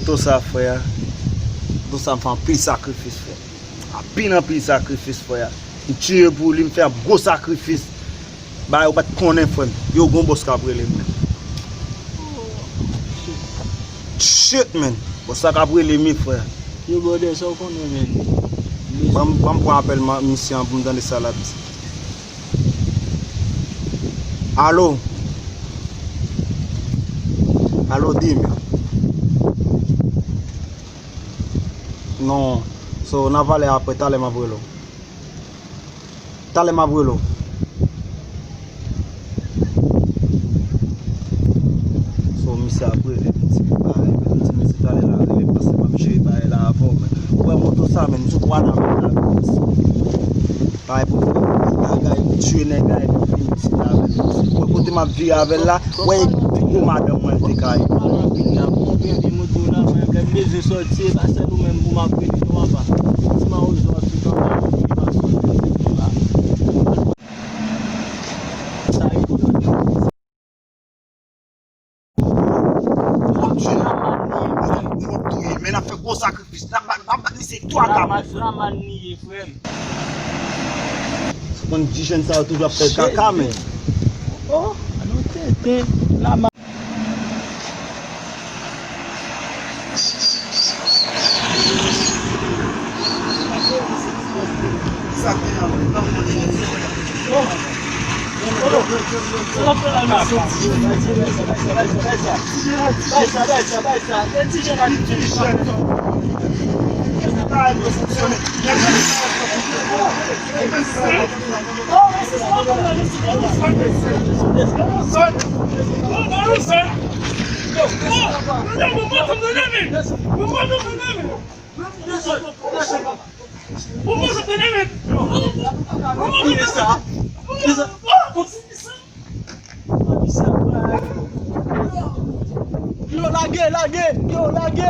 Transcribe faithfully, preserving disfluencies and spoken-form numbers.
Moto sa, frè. Moto sa, m fè anpil sakrifis, frè. Anpil, anpil sakrifis, frè. M tiye pou li, m fè gwo sakrifis. Bagay ou pa t konnen, frè m. Yo, gon bòs k ap rele m, men. Shit, man. Bòs la k ap rele m, wi, frè. Yo, brother, sa w konnen, man. Ban m, ban m pran apèl ma-, misye an pou m tande sa l ap di. Alo? Alo, di m. Non. So, n a pale apre, talè m ap rele w. Talè m ap rele w. So, misye ap rele m, di m bagay, men m di misye talè l a rele m, paske m ap jere bagay la avè w, men. Ou wè moto sa, men, m sot wè nan men la, bagay pou bagay, m tiye nèg la, epi m vin di la, men. Ou wè kote m ap vire avè l la, wè, e pi gwo madanm mwen te ka ye. Ti mawozo ap sot anba, li pa sot la. Bondye, nou ap touye, men n ap fè gwo sakrifis. N ap ba, n ap ba misye twa kab. Ramas raman li ye, frè m. Ou konn ti jèn sa yo toujou ap fè kaka, men. Oh, anon tenten. Ramas. Yo, lage, lage, yo, lage.